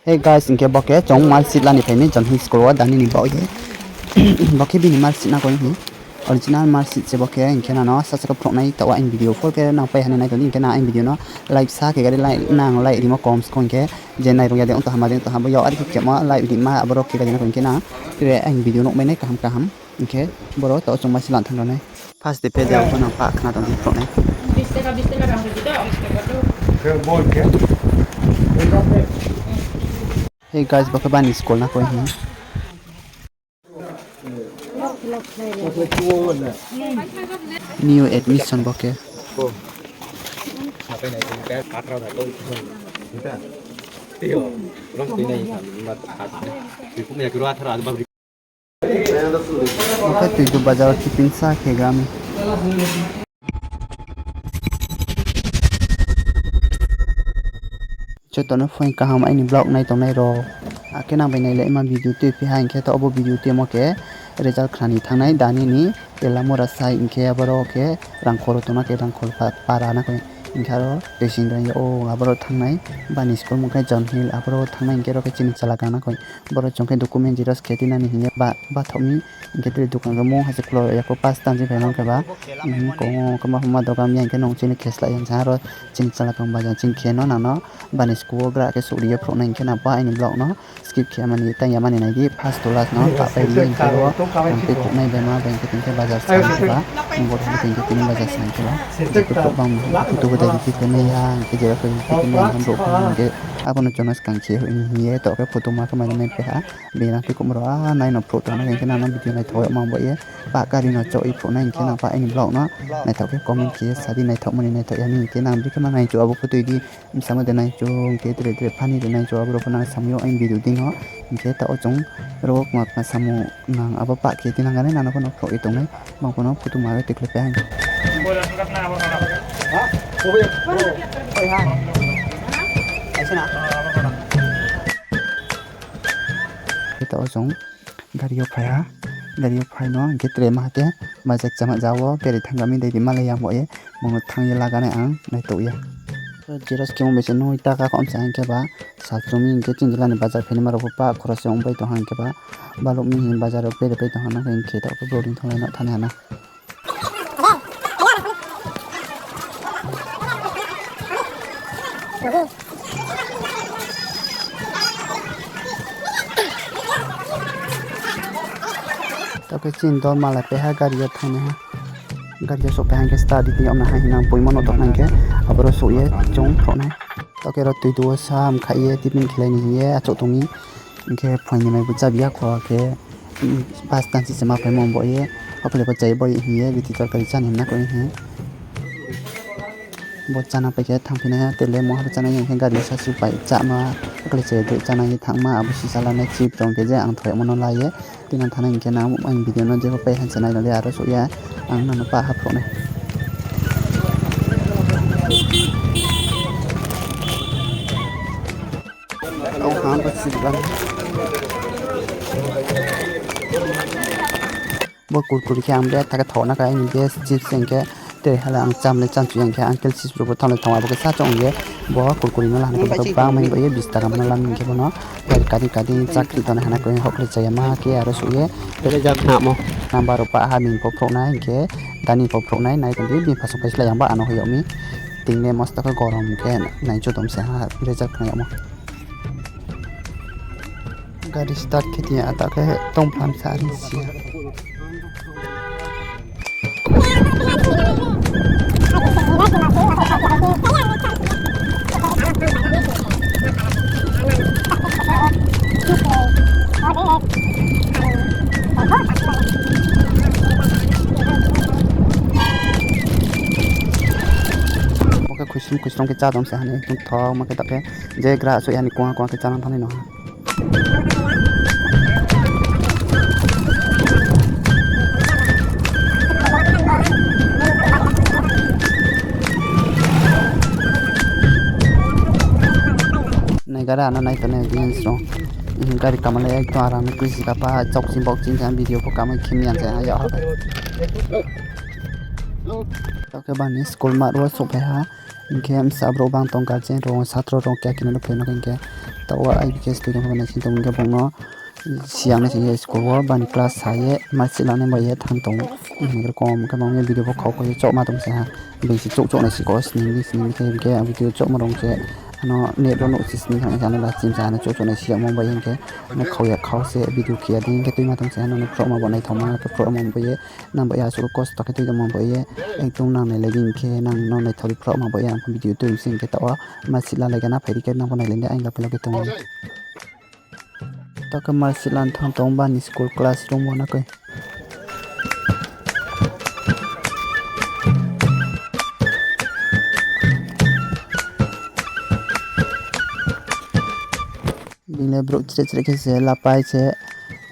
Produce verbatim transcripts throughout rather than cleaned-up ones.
Hey guys, hing khe bo khe chung marksheet la ni phai mi John Hill School wo dani ni baoh ye. Bo khe bini marksheet na koi hi. Original marksheet se bo khe, hing khe nang no sasa khe phruh nai taoh wo aini video full khe nang pai ha ni nai tong di, hing khe nang aini video no like sa khe gari like nang like rimo kom skong hing khe je nai rung ya de ong tong ha ma de ong tong ha bo yag ari khe kemo like rima aboro khe gari na koi hing khe nang tre aini video nuh mai nai kaham kaham. Hing khe boro taoh chung marksheet la thanng rao nai. First day phe de ang pho nang pah khna tong di phruh nai. Hey guys, bo khe bani school na koi hi. New admission bo khe. Bo khe Tuidu bazar wo tiffin sa khe gami. Joto no phuaing kaham aini vlog nai tongnai rao. Akhe nang bai nai le ma video tui phi ha hing khe taoh bo video tuimo khe result khna ni thanng nai dani ni Telamura sai hing khe aboro khe Rangkhol wo tongna khe Rangkhol pa-, para na koi hing khe aro tuising dai ya o aboro thanng nai bani school mung khe John Hill aboro thanng nai hing khe aro khe chini chala kang na koi. Boro chung khe document xerox khe tinani hing ye ba, bathaoh mi hing khe tre dukan khe mung ha se klo ya ko pas tansi phaimang khe ba. Koma homa dogan ya hing khe nung chini khe slái ya sa aro chini chala kang bazar chini khe no nang no bani school wo gra khe souhri ye phruh nai hing khe nang pah aini vlog no skip khe mani tang ya mani nai di first to last no pah pai di hing khe aro ang tei phruh nai bai ma bai hing khe tini khe bazar sa hing khe ba. Bo hing khe tini bazar sa hing khe ba. Je khe phruh bang photo bo dai di khe nai ya hing khe je khe khe nai ya brouh hing khe abo no chung no skang khe hing ye taoh khe photo ma khe mai nai pai ha. Bini rang khe kumro a nai no phruh tong nai hing khe nang no video naithaoh yagmo bo ye. Pah kari no choh ye phruh nai hing khe nang pah aini vlog no naithaoh khe comment khe sa di, naithaohmo ni naithaoh ya ni hing khe nang bikhe ma nai chu abo photo di. Bsamo de nai chu hing khe tre tre funny de nai chu aboro pho nang sam yo aini video dei no. Hing khe taoh chung ro kma kma samung nang abo pah khe tinang ganai nang no pho no phruh ye tong nai. Bang pho no photo ma tikhle pe hing. Khe taoh chung gari yo phai ha. Gari yo phai no hing khe tre ma ha khe bazar chama ja wo bere thangga mi dei di malai ya bo ye. Bung no thanng ye laga nai ang naitouh ye. Xerox khe ong bai se noi ta ka khom sa hing khe ba sal chumi hing khe chini jila ni bazar phainaima rao pho pah khoro se ong bai tong ha hing khe ba baluh mi hing bazar rao bere pai tong ha na hing khe taoh khe brouh ring thannglai no thanai ha na. Taoh khe chini dol malai pai ha gari yo thanng nai ha. Gari yo souhpai ha hing khe start di tini yag na ha hing nang poimo no tong nai hing khe aboro souh ye chung thouh nai. Taoh khe ro tui duo sa mkhaih ye tiffin khelai ni hing ye achouh tong mi. Hing khe phaing ni mai bo chabi ya kho khe, pas tansi se ma phaimo bo ye, hokle bo chai bo ye hing ye, biti torkari chá ni hing na koi hing. Bo chána pai khe thanngphi nai ha, tele mo ha bo chánai hing khe gari sa su pai cháma, hokle chai dei chánai ye thanngma, abo sisa lanai chip tong khe je ang thoimo no la ye, tini thanai hing khe nang ang video no jepho pai ha se nai no le aro souh ya, ang nang no pah ha phruh nai. Bo kurkuri khe ang betha khe thaoh na khe aini best chips hing khe, tre hala ang cham le cham chu yang khe uncle chips rao bo thanng le thanng abo khe sa chong ye, bo kurkuri no la hing khe bo bang mai bo ye bis taka no la hing khe bo no, kadi kadi chakri tong nai hana khe hokle chaya ma khe aro souh ye, number rao pah ha bini pho phruh nai hing khe, gani pho phruh nai nai tong di bini phasong phai slái yang ba ano hoih yag mi, ting le mosto khe gorom khe nai chu tong se ha result khna yagmo. Gari start khe tini ata khe tongphlam sa ri si ya. Bo khe khuisom khuisom khe chá tong se hani tongthok ma khe ta khe je gra soih hani kuang kuang khe chánang thanngnai no ha. Nai gari ano nai tongnai audience rao. Gari kamalai ekdom aram ni kuisi kapa chokching bokching khe video pho kamai khim ya se ha yag ha bai. Taoh khe bani school mat wo souhphai ha. Hing khe bsa brouh bang tong, guardian rao, satro rao khe khe no phai no hing khe. Taoh wo I B K student rao nai sing tong hing khe bung no siya nai sing ye school wo bani class sa ye marksheet lanai bai ye thanng tong ou. Hing khe kom khe bang ye video pho khau khau ye chohma tong se ha. Bini se chouh chouh nai si ko sning di sning di khe hing khe ang video chohma rao se ano net rao nuh se sning thanng nai se ano la chim se ano chouh chouh nai si yagmo bai hing khe. Ano khau ya khau se video khe ya di hing khe tuima tong se ano no phrohma bo naithaoma khe phrohma bo ye nang bo ya asuh kosto khe tui tongmo bo ye ekdom nang nailai di hing khe nang no naithao di phrohma bo ye ang video tui se hing khe taoh wo marksheet lalai gana phai di khe nang bo nailai di ang la phai la khe tong ou. Taoh khe marksheet lan thanng tong bani school classroom wo na koi. Bini le brouh chreh chreh khe se lapai se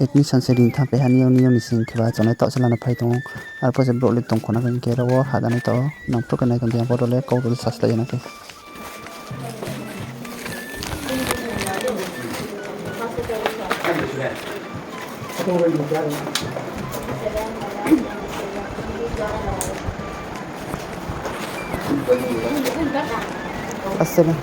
admission se ring thanng pai ha, niyong niyong ni sing khe ba chongnai taoh se lano phai tong ou. Arphuh se brouh le tong khna khe hing khe aro wo hadanai taoh nang phruh khe nai tong di, abo rao le kau rao le saslai ya na khe. Class seven.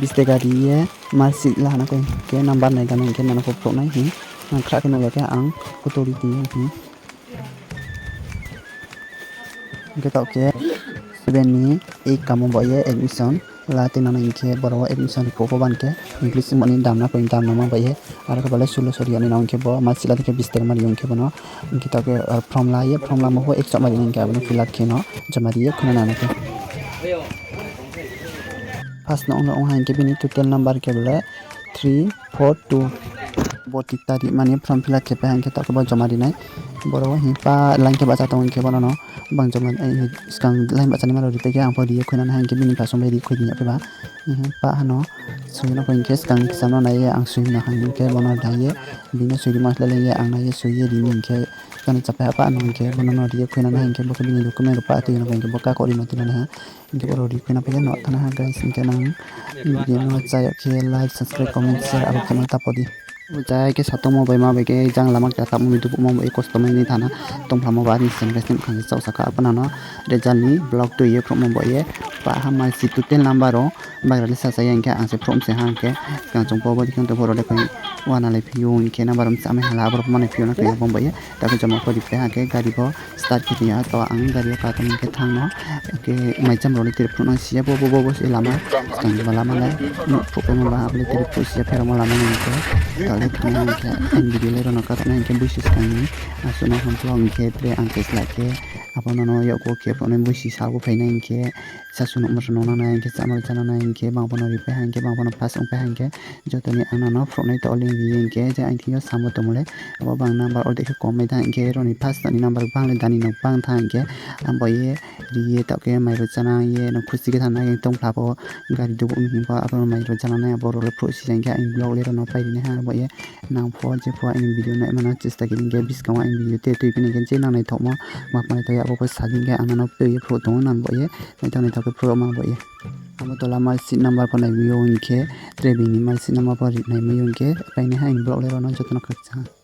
Bis taka ri ye marksheet la na koi khe number nai gana hing khe nano pho phruh nai hing. Ang khra khe nuh ya khe ang kutu ri tong hing. Hing khe taoh khe seven ni eight kamo bai ye admission la tui nang hing khe boro wo admission ri phuh pho ban khe English mo ni dam na koi dam nangma bai ye. Aro khe bo le sullo sori ya ni nang hing khe bo marksheet la di khe bis taka ma ri hing khe bo no. Hing khe taoh khe form la ye form lamo pho ek chouh ma ri hing khe abo no fill up khe no joma ri ye khuina nang khe. First no ong no ong ha hing khe bini total number khe bo le three four two. Bo tikta ri mani form fill up khe pai ha hing khe taoh khe bo joma ri nai. Boro wo hing pa line khe bahcha tong hing khe bono no bang joma, skang line bahcha ni ma rao ri pai khe ang pho ri ye khuina nai ha hing khe bini phasong bai ri khui di ya khe ba. Hing pa hano soi no kho hing khe skang kisa no nai ye ang soi no ha hing khe bono nai ye bini soi rimo slái lai ye ang nai ye soi ye ri ni hing khe tani chapai ha pa no hing khe bono no ri ye khuina nai ha hing khe bo khe bini document rao pa tui no hing khe bo kakoh ri no tui nai ha. Hing khe boro ri khuina pai ye no thanng nai ha guys, hing khe nang video no chá yag khe like, subscribe, comment, share abo khe no ta pho di. Bo jai khe satongmo bai ma bai khe jang lama khe tamo mi dubuhmo bai kosto mai ni thana tongphlamo ba ni sem guys ni mkhang se chauh saka abo nang no result ni vlog tui ye phruhmo bai ye pa ha marksheet total number rao bagra le sacha ya hing khe ang se phruh se ha hing khe kang chung pho bo di khe tong pho rao le khe uana lai phi ou hing khe number rao msa mai hala abo rao pho manai phi ou na khe abo bai ye ta khe joma pho ri pai ha hing khe gari pho start khe tong ya to ang gari yo ka tong hing khe thanng no hing khe maicham rao le tiri phruh nang si ya bo bo bo se lama skang ba lama le nuh phruh paimo ba abo le tiri phruh si ya pheramo lama no hing khe taoh le thanng nai hing khe ang video le rao no ka tong nai hing khe boisi skang ni asuh no hing khe hing khe tre ang khe slái khe abo no no yakgu khe phruh nai boisi sa bo phai nai hing khe sasu nuhmo rao no nang nai hing khe chámo rao chá nang nai hing khe bang bo no ri pai ha hing khe bang bo no pass ong pai ha hing khe joto ni ang nang no phruh nai taoh le ri ye hing khe je ang thing yo samo tongmo le abo bang number ordek khe kom mai tha hing khe rao ni first ni number bang le dani no bang tha hing khe ang bo ye ri ye taoh khe mai rao chá nang ye no khusi khe thanng nai ye tongphla pho gari dubuh mi hing pho abo mai rao chá nang nai abo rao le phruh si ya hing khe ang vlog le rao no pai ri nai ha bo ye nang pho je pho aini video naima no chesta khe hing khe buskang wo aini video te tui phi nai khe je nang naithaohmo ma pho naithaoh ya abo pho sa di hing khe ang nang no tui ye phruh tong ou nang bo ye naithaoh naithaoh khe phruh ma bo ye. Abo tola marksheet number pho nai mi ou hing khe tre bini marksheet number pho ri nai mi ou hing khe pai nai ha aini vlog le rao no joto no khakchang ha.